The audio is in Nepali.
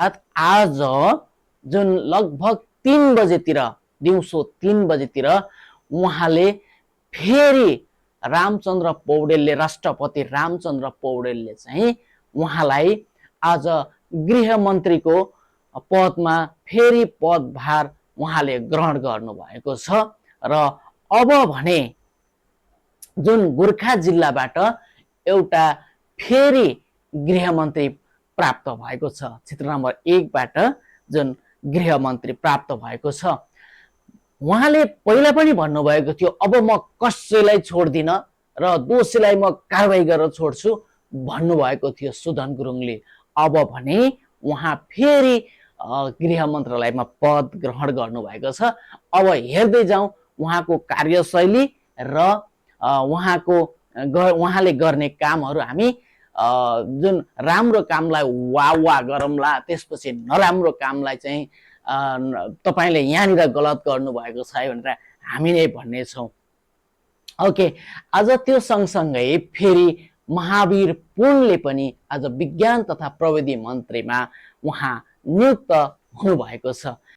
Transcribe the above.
आज जुन लगभग 3 बजेतिर दिउँसो 3 बजेतिर उहाँले फेरि रामचन्द्र पौडेलले राष्ट्रपति रामचन्द्र पौडेलले चाहिँ उहाँलाई आज गृहमन्त्रीको पदमा फेरि पदभार उहाँले ग्रहण गर्नुभएको छ र अब भने जुन गोर्खा जिल्लाबाट एउटा फेरि गृहमन्त्री प्राप्त भएको छ, क्षेत्र नम्बर 1 बाट जुन गृहमन्त्री प्राप्त भएको छ। उहाँले पहिला पनि भन्नुभएको थियो अब म कसैलाई छोड्दिन र दोषीलाई म कारबाही गरेर छोड्छु भन्नुभएको थियो सुदन गुरुङले। अब भने उहाँ फेरि गृह मन्त्रालयमा पद ग्रहण गर्नुभएको छ। अब हेर्दै जाउँ उहाँको कार्यशैली र उहाँले गर्ने कामहरू। हामी जुन राम्रो कामलाई वाह गरौँला, त्यसपछि नराम्रो कामलाई चाहिँ तपाईले यहाँनिर गलत गर्नुभएको छ भनेर हामी नै भन्नेछौँ। ओके, आज त्यो सँगसँगै फेरि महावीर पुनले पनि आज विज्ञान तथा प्रविधि मन्त्रीमा उहाँ नियुक्त हुनुभएको छ।